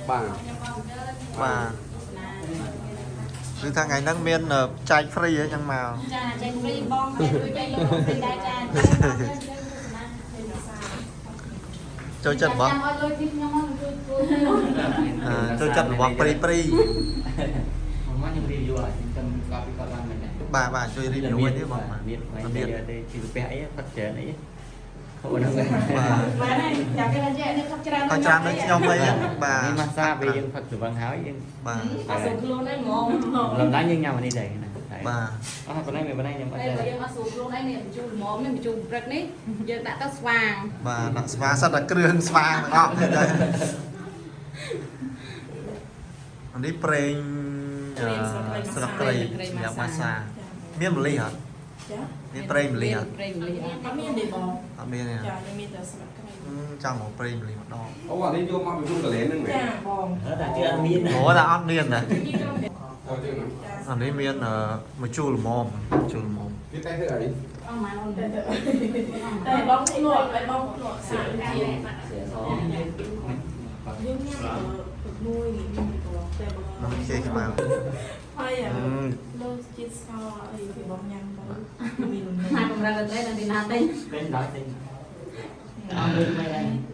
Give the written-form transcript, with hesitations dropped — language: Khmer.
បាទ បាទគឺថាថ្ងៃហ្នឹងមានចែក free អីចឹងមក ចាចែក free បងហើយជួយចែកលុយ free ដែរចា ចូលចិត្តរបស់ ចាំឲ្យលុយពីខ្ញុំមកជួយជួយ អឺចូលចិត្តរបស់ free free មកខ្ញុំ review ឲ្យខ្ញុំស្គាល់ពីគាត់បានមិនដែរ បាទបាទជួយ review វិញទេបងបាទ មាន មៀត ទេជីវពះអីផឹកច្រើនអីអូហ្នឹង បាទ បាទហើយចាំគេថាចេះនេះផឹកច្រើន ក៏ច្រើនដូចខ្ញុំអីបាទ នេះម៉ាសាពេលយើងផឹកស្វឹងហើយយើង បាទ អត់ស្រួលខ្លួនឯងហ្មង លំដាយើងញ៉ាំអានេះដែរណា បាទ អស់ប៉ុណ្ណេះមានប៉ុណ្ណេះខ្ញុំអត់ តែ ដែរ បើយើងអត់ស្រួលខ្លួនឯងនេះបញ្ជូនល្មមនេះបញ្ជូនព្រឹកនេះយើងដាក់ទៅស្វាង បាទដាក់ស្វាសិតតែគ្រឿងស្វាទាំងអស់ទេដែរអានេះប្រេងស្លឹកគ្រៃសម្រាប់ម៉ាសាមានម្លិះអត់ ចា មានប្រេងម្លិះអត់ ប្រេងម្លិះអត់ អត់មានទេបង អត់មានទេ ចាខ្ញុំមានតែស្លឹកគ្រៃ ចង់មកប្រេងម្លិះម្ដង អូអានេះយកមកពីក្នុងកលែនហ្នឹងមែន ចាបង តែជឿអត់មាន អូតែអត់មានណា អូចឹងណា អានេះមានមួយជូលល្មមជូលល្មម វាតែធ្វើអី អស់ម៉ានអូន តែតែបងភ្លក់តែបងភ្លក់សាក់ជាតិ ស យើងញ៉ាំទៅមួយបងតែបង នោះគេខ្មៅ ហើយ អឺ លើជាតិស្ករអីពីបងញ៉ាំទៅមាន ម៉ាកម្រិតតែនៅទីណាទេ ទិញដល់ទិញអត់លុយមិនដែរ